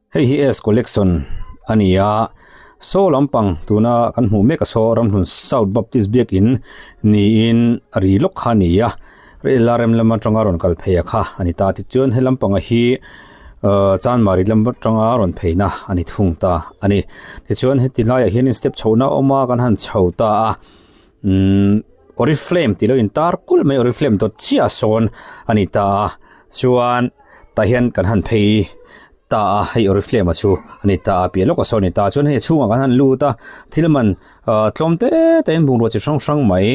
Hei hi S collection a ni a, saw lampang tuna kan hmuh mek a saw Ramhlun South Baptist biakin niin a ri lawk kha a ni a, rel a rem lam atanga rawn kal phei a kha a ni ta. Tichuan he lampanga hi ahh Chanmari lam atanga rawn pheina a ni thung ta a ni. Tichuan heti laiah hianin step chhohna a awm a, kan han chho ta a umm oriflame tih lo intar kulh mai oriflame dawt chiah sawn a ni ta a, chuan tah hian kan han phei ta a hei oriflame a chu a ni ta a piah lawkah sawn a ni ta a chuan hei a chhungah kan han lut a thil man ah tlawm te te in bungrua chi hrang hrang mai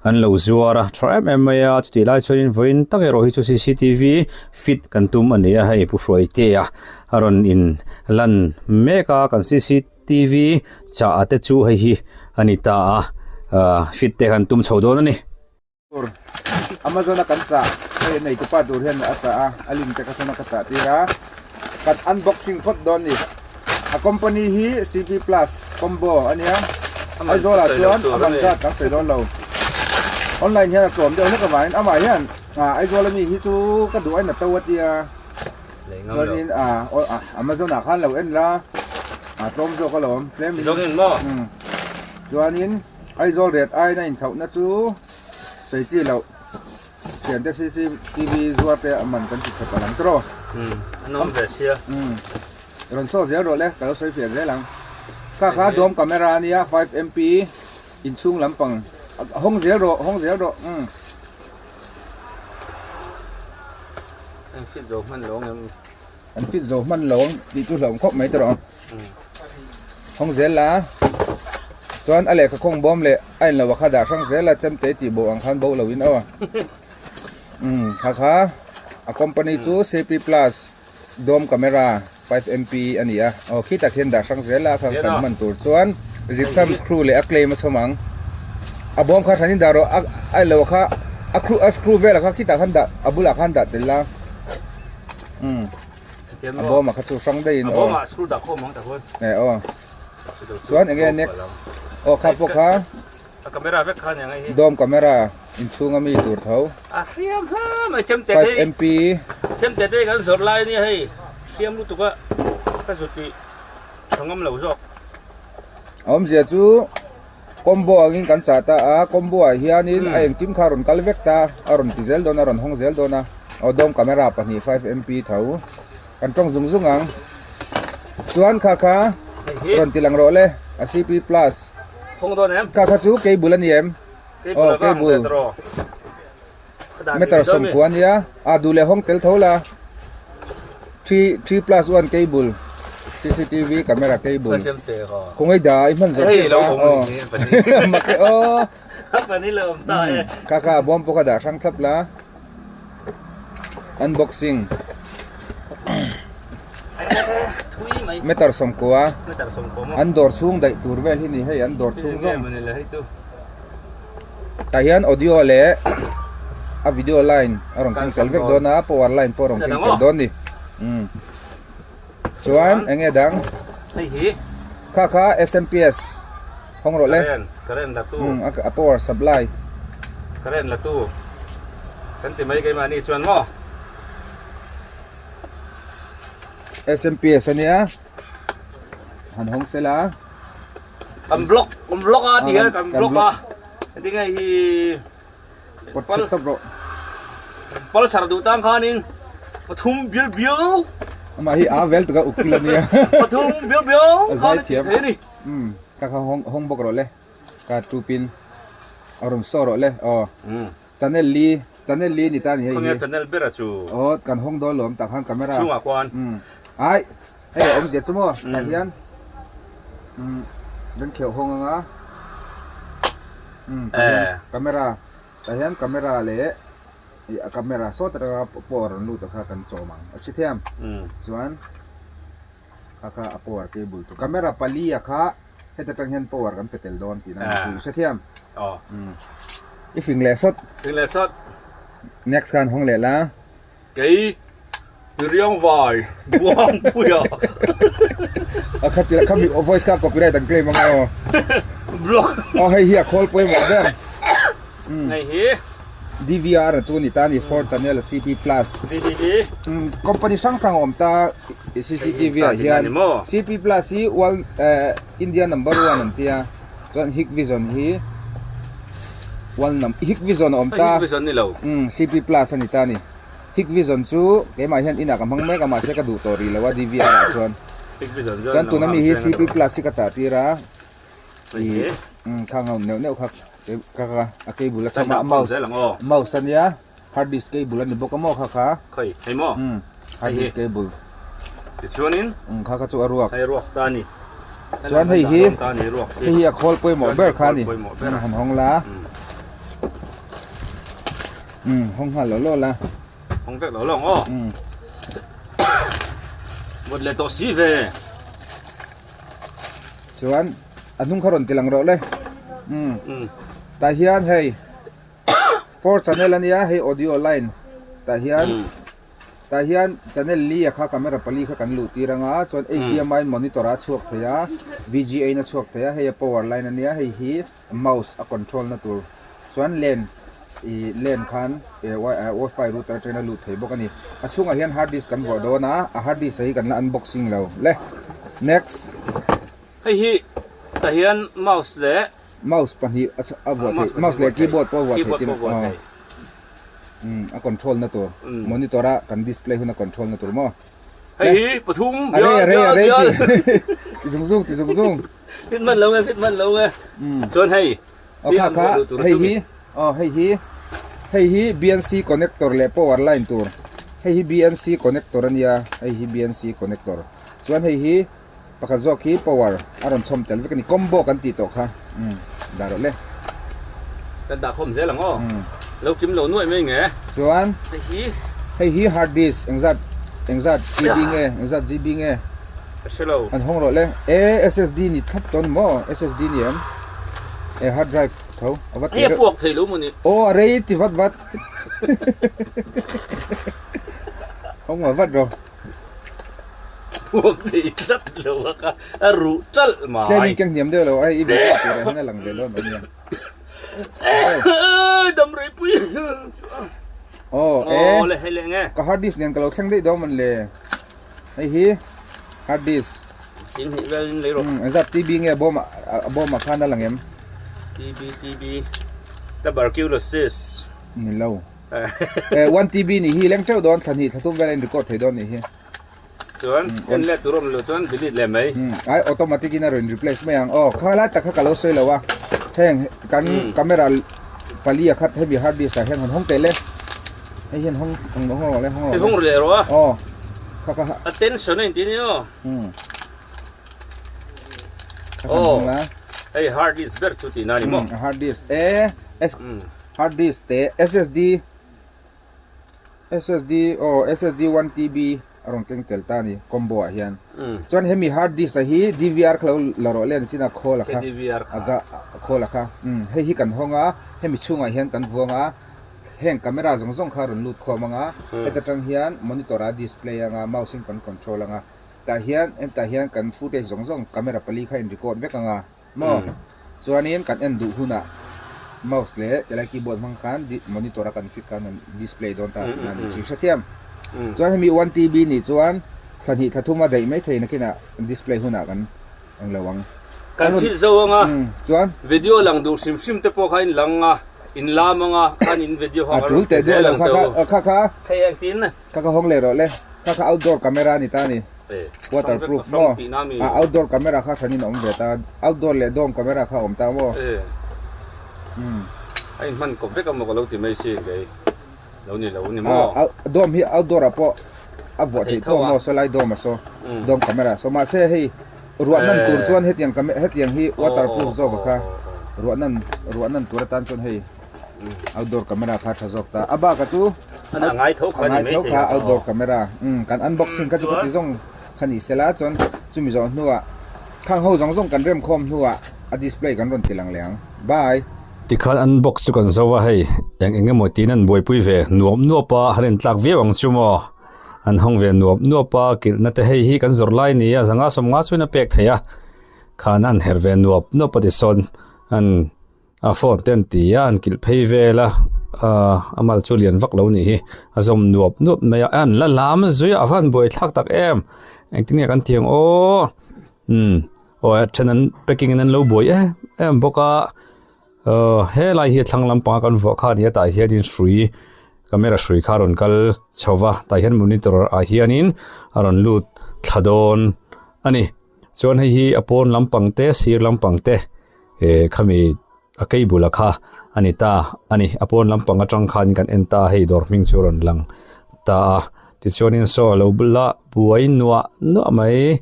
an lo zuar a tha em em mai a chutih lai chuanin vawiin tak erawh hi chu c c t v fit kan tum a ni a hei pu hruaitea a rawn in lan mek a kan c c t v chah te chu hei hi a ni ta a ah fit te kan tum chho dawn a ni. Tur Amazon a kan chah hei a neitupa tur hian a chah a a link te kha sawn a ka chah tir a kan unboxing phawt dawn ni a company hi C_V plus combo a nia Aizawl ah chuan a man zat kan sawi dawn lo online hian a tlawm deuh hlek avangin amah hian ah Aizawl ami hi chu ka duh ain a to a tia chuanin ah Amazon ah khan lo en la a tlawm zawk alawm tlem in chuanin Aizawl ret aiin a inthlauhna chu sawi chi loh thiante cctv zuar te a man kan ti chhawp a lang tawh umm an awm ve sia umm rawn saw zel rawh le ka lo sawi fiah zel ang kha kha dawm camera ania 5mp inchhung lampang hawng zel rawh hawng zel rawh umm an fit zo hman lo ang em an fit zo hman lo ang tih chu hlauhawm khawp mai tawh rawh Hawng zel la chuan a lehkha khawng bawm leh a in lo a kha dah hrang zel a chemte tih bo ang khan bo lo in aw umm kha kha a company chu C_P plus dome camera 5mp a ni a aw khitah khian dah hrang zel a kha kan hman tur chuan zipsam screw leh a claim a chhawm ang a bawm kha hran in dah rawh a a in lo a kha a a screw vel a kha khitah khan dah a bulah khan dah tel la umm. A bawm ah kha chu hrang daih in aw. A bawm ah screw dah khawm ang tak huan. E aw. Chuan enge next aw kha pawh kha. A camera vek kha nia ngai hi. Dome camera inchhung ami tur tho. A hriam hla mai chem te te. 5 MP. Chem te te kan zawrh lai ania hei. Hriam lutuk a ka zut tih tha ngam lo zawk. A awmzia chu combo angin kan chah ta a combo ah hianin a engkim kha a rawn kal vek ta a rawn ti zel dawn a a rawn hawng zel dawn a aw dome camera pahnih 5mp tho kan tawng zung zung ang chuan kha kha rawn ti lang rawh le a cp plus kha kha chu cable a ni em aw cable meter sawmkua a nia a duh leh hawng tel tho la 3 3 plus 1 cable cctv camera cable khawngaih dah i hman zawh chiah a aw mak e aw kha kha a bawm pawh kha dah hrang thlap la unboxing meter sawmkua an dawr chhung daih tur vel hi ni hei an dawr chhung zawng. Tah hian audio leh a video line a rawn keng tel vek dawn a power line pawh a rawn keng tel dawn a ni umm chuan eng nge dang kha kha S_M_P_S hawng rawh le umm a power supply S_M_P_S a nia han hawng sela. Kan block kan block a ti hian kan block a tinge hi pal pulsar duh tang khanin pathum bial bial amah hi a vel taka ukil ania pathum bial bial khan a ti thei a ni um ka kha hawng hawng bawk rawh le ka two pin a rawn saw rawh le aw channel li channel li ni ta ni hei hi channel ber a chu aw kan hawng dawn lawm tak khan camera chhungah khuan um ai Hei a awmzia chu maw tah hian umm kan kheuh hawng anga umm tah hian camera tah hian camera leh ih a camera sawt atanga power rawn lut a kha kan chawm ang a hre thiam chuan kha kha a power cable chu camera pali a kha heta tang hian power kan pe tel dawn tihna a ni hre thiam umm i fing leh sawt next khan hawng leh la. Kei Riang vai buang puia. A kha tira kha mi voice kha copyright an claim anga aw. Block. Aw hei hi a call pawimawh ber. Hei hi. DVR a chu ni ta ni 4 channel CP plus. VDV. Company hrang hrang a awm ta CCTV ah hian CP plus hi world India number 1 an tia chuan Hikvision hi world number Hikvision a awm ta. Hikvision ni lo. CP plus a ni ta ni. Hikvision chu keimah hian inah ka hmang mek a mahse ka duh tawh rih lo a DVR ah chuan. Chuan tuna mi hi CP plus hi ka chah tir a ih khang ho neuh neuh kha ka ka a cable a chhawm a mouse mouse a nia hard disk cable a ni bawk a maw kha kha hard disk cable kha kha chu a ruak chuan hei hi hei hi a khawl pawimawh ber kha a ni han hawng la. Um hawng nghal lo lo la. Hawng vek lo lo ang aw. Um. Vawt leh tawh si ve. Chuan a hnung kha rawn ti lang rawh le. Um. Um. Tah hian hei four channel ania hei audio line tah hian um. Tah hian channel li a kha camera pali kha kan luh tir anga chuan HDMI monitor a chhuak thei a VGA in a chhuak thei a hei a power line ania hei hi mouse a control na tur chuan len ih len khan wifi router atangin a lut thei bawk a ni a chhungah hian hard disk kan vuah dawn a a hard disk hi kan la unboxing lo le next hei hi tah hian mouse leh mouse pahnih a vuah theih mouse leh keyboard pawh a vuah theih tin aw umm a control na tur monitor a kan display hun a control na tur maw hei hi pathum bial bial bial ti zung zung ti zung zung Fit man lo nge fit man lo nge. Chuan hei. Aw kha kha hei hi aw hei hi hei hi BNC connector leh power line tur hei hi BNC connector ania hei hi BNC connector chuan hei hi pakhat zawk hi power a rawn chhawm tel vek a ni combo kan tih tawh kha umm dah rawh le. Kan dah khawm zel ang aw. Lo kim lo nuaih mai nge. Chuan hei hi hei hi hard disk engzat engzat GB nge engzat GB nge. Ka hre lo. An hawng rawh le. E SSD ni thlap tawn maw? SSD ni em? E hard drive tho. A va Hei a puak thei lo maw ni? Aw a rei ti vat vat. Hawng ma vat rawh. Puak thei tlat lo a ka a ruh talh mai. Tlem in keng hniam deuh lo a i video tur ah hian a lang ve dawn mai nia. Dam rei pui. Aw e. Aw le hei le nge. Ka hard disk nen ka lo thleng daih dawn mawn le. Hei hi hard disk. Sin hnih vel in lei rawh. Um engzat TB nge bawm a bawm ah khan a lang em? TB TB tuberculosis. Ni lo. Eh 1 TB nih hi leng teuh dawn thla hnih thla thum vel a in record thei dawn nih hi. Chuan en leh tur awm lo chuan delete leh mai. Um ai automatic in a rawn replace mai ang. Aw kha lai tak kha ka lo sawi lo a. Heng kan camera pali a khat hemi hard disk ah hian han hawng teh le. Hei hian hawng hawng hawng rawh le hawng rawh. Hei hawng leh rawh a. Aw. Kha kha. Attention a inti ni aw. Um. Aw. Hei hard disk ber chu tihna a ni maw? Um hard disk e S hard disk te SSD SSD aw SSD 1 TB a rawn keng tel ta a ni combo ah hian. Chuan hemi hard disk a hi DVR kha lo la rawh le an chin a khawl a kha. DVR kha. Aga khawl a kha. Um hei hi kan hawng a hemi chhungah hian kan vuang a. Heng camera zawng zawng kha a rawn lut khawm ang a, heta tang hian monitor a display ang a, mouse in kan control ang a, tah hian hetah hian kan footage zawng zawng camera pali kha in record vek ang a maw? Chuanin kan en duh hunah mouse leh helai keyboard hmang khan monitor a kan fit khan an display dawn ta tihna a ni chi hrethiam. Chuan hemi one TB nih chuan thla hnih thla thum a daih mai thei nakinah display hunah kan eng lo ang. Kan fit zo ang a, chuan video lang duh hrim hrim te pawh kha in lang a. In lam anga khan in video ho A tul teh duah lo kha kha kha kha. Thei ang tin. Kha kha hawng leh rawh le. Kha kha outdoor camera a ni ta a ni. Waterproof maw. A outdoor camera kha hranin a awm ve ta. Outdoor leh dome camera kha a awm ta maw. Umm. A in hman kawp vek a maw ka lo ti mai sin kei. Lo ni lo ni maw. Dome hi outdoor ah pawh a vuah theih tho maw saw lai dome ah saw dome camera saw mahse hei ruah nan tur chuan hetiang hetiang hi waterproof zawk a kha ruah nan ruah nan tur atan chuan hei outdoor camera kha tha zawk ta a bak a chu a ngai tho kha ni mai thei kha outdoor camera um kan unboxing kha chu ka ti zawng kha ni sela chuan chumi zawh hnuah khang ho zawng zawng kan rem khawm hnuah a display kan rawn ti lang leh ang bye. Tikhan unbox chu kan zo a hei eng eng emaw tiin an buaipui ve nuap nuap a han intlak viau ang chu maw an hawng ve nuap nuap a kilhna te hei hi kan zawrh lai ni a zanga sawmnga chuan a pek theih a khan an herh ve nuap nuap a tisawn an a phone te an ti a an kilh phei vel a. Ahh a mal chu lian vak lo nih hi a zawm nuap nuap mai a an la lam zui a a van buai thlak tak em engtin nge kan tih ang aw umm aw a then an packing in an lo buai em em bawk a aw helai hi a thlang lampanga kan vuah kha a ni a tah hianin hrui camera hrui kha a rawn kal chho va tah hian monitor ah hianin a rawn lut thla dawn a ni chuan hei hi a pawn lampang te sir lampang te eh khami. A cable a kha a ni ta a ni a pawn lampang atang khan kan en ta a hei dawr hming chu a rawn lang ta a tichuanin saw a lo bula buai nuah nuah mai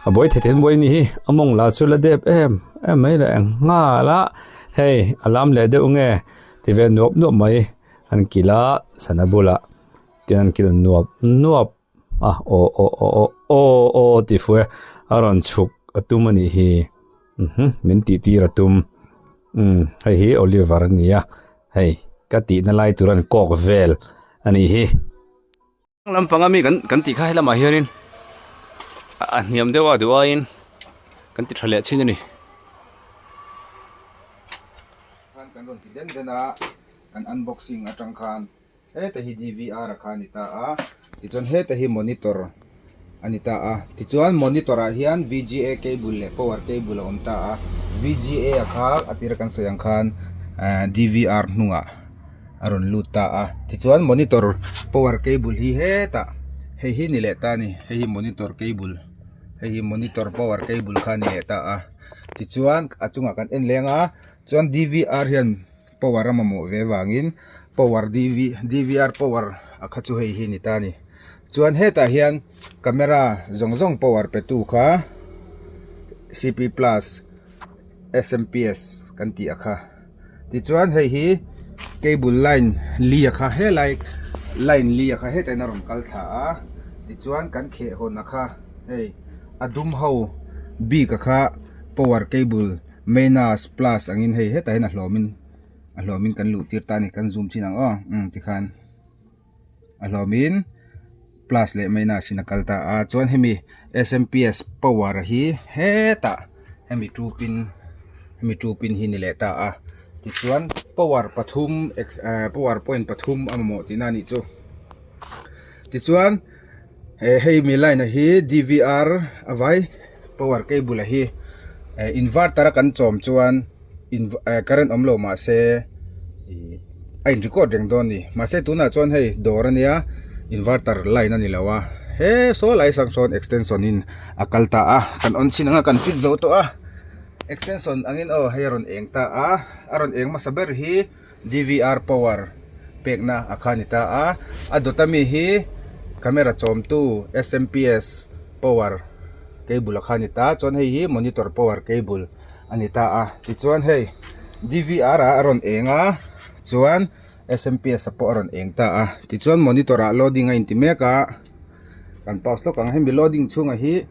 a buai thei thei buai a nih hi a mawng lah chu la dep em em mai leh nghal a hei a lam leh deuh nge ti ve nuap nuap mai an kilh a sana bulah tin an kilh nuap nuap a aw aw aw aw aw aw tih fuh e a rawn chhuk a tum a nih hi mhm min tih tir a tum umm hei hi Oliver a ni a hei ka tihna lai tur an kawk vel a nih hi. Lampang ami kan kan tih kha helamah hianin a hniam deuh a duh aiin kan ti tha leh chin a ni. Khan kan rawn ti den den a kan unboxing atang khan. Heta hi DVR a kha a ni ta a, tichuan heta hi monitor a ni ta a, tichuan monitor ah hian VGA cable leh power cable a awm ta a, VGA a kha a tira kan sawi ang khan ehh DVR hnungah a rawn lut ta a, tichuan monitor power cable hi hetah hei hi ni leh ta a ni, hei hi monitor cable hei hi monitor power cable kha a ni leh ta a, tichuan a chungah kan en leng a chuan DVR hian. Power a mamawh ve vangin power DV DVR power a kha chu hei hi ni ta a ni. Chuan hetah hian camera zawng zawng power pe tu kha CP plus SMPS kan tih a kha. Tichuan hei hi cable line li a kha helai line li a kha hetah hian a rawn kal thla a tichuan kan kheh hawn a kha hei a dum ho bik a kha power cable Minus plus angin hei hetah hian a hlawmin a hlawmin kan luh tir ta a ni kan zoom chin ang aw umm tikhan a hlawmin plus leh minus in a kal ta a chuan hemi S_M_P_S power hi hetah hemi two pin hemi two pin hi ni leh ta a tichuan power pathum eh power point pathum a mamawh tihna a nih chu tichuan. He hei mi line a hi D_V_R a vai power cable a hi eh inverter a kan chawm chuan in eh current awm lo mahse ih a in record reng dawn a ni mahse tunah chuan hei dawr a nia inverter line a ni lo a he saw lai sang sawn extension in a kal ta a kan on chhin ang a kan fit zo tawh a extension angin aw hei a rawn eng ta a a rawn eng hmasa ber hi. DVR power pekna a kha ni ta a, a dawt ami hi camera chawmtu SMPS power cable a kha ni ta chuan hei hi monitor power cable a ni ta a tichuan hei DVR ah a rawn eng a chuan SMPS ah pawh a rawn eng ta a tichuan monitor ah loading a inti mek a kan pause lawk ang hemi loading chhungah hi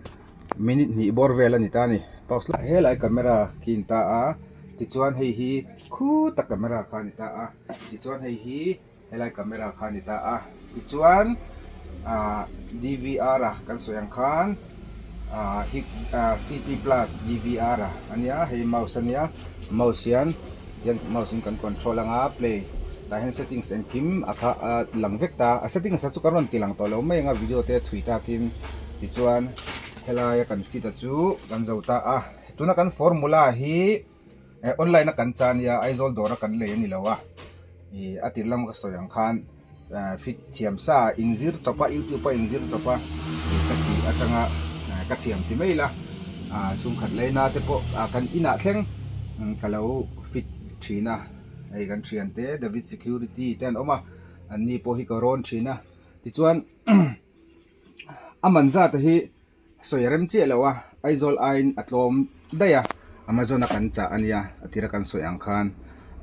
minute hnih bawr vel a ni ta a ni pause lawk helai camera khi a ni ta a tichuan hei hi Khuta camera kha a ni ta a tichuan hei hi helai camera kha a ni ta a tichuan ahh D_V_R a kan sawi ang khan ahh hi ahh C_P plus D_V_R a ania hei mouse ania mouse hian hian mouse in kan control anga play tah hian settings engkim a kha a lang vek ta a settings ah chu kan rawn ti lang tawh lo mai ang a video te thui takin tichuan helai a kan fit a chu kan zo ta a tuna kan formula hi. Eh online a kan cha nia Aizawl dawr a kan lei a ni lo a ih a tir lam ka sawi ang khan eh fit thiam sa inzir chawp a youtube a inzir chawp a ih ka tih atanga eh ka thiam ti mai ila ah chhungkhat leina te pawh ah kan inah thleng ka lo fit thin a hei kan thiante David security te an awm a an ni pawh hi ka rawn thin a tichuan a man zat hi. Sawi a rem chiah lo a, Aizawl aiin a tlawm daih a, Amazon a kan chah a nia a tira kan sawi ang khan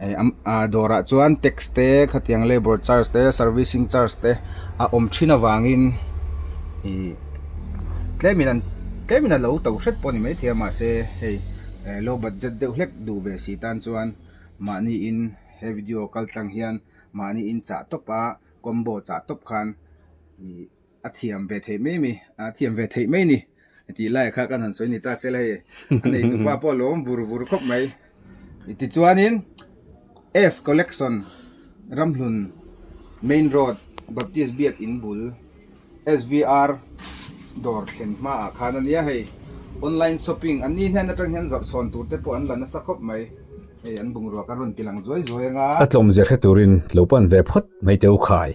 eh a dawrah chuan tax te khatiang labour charge te servicing charge te a awm thin avangin ih tlemin an tlemin a lo to hret pawh a ni maithei a mahse hei eh low budget deuh hlek duh ve si tan chuan mahni in he video kal tlang hian mahni in chah tawp a combo chah tawp khan ih. A thiam ve theih mai mi, a thiam ve theih mai ni tih lai kha kan han sawi ni ta sela hei a nei tupa pawh a lawm vur vur khawp mai. Tichuanin S collection. Ramhlun Main Road Baptist Biak In bul SVR dawr thlen hmaah khan a nia hei online shopping an ni hnen atang hian zawrh chhawn tur te pawh an la nasa khawp mai hei an bungrua ka rawn ti lang zuai zuai anga. A tlawmzia hre turin lo pan ve phawt mai teh u khai.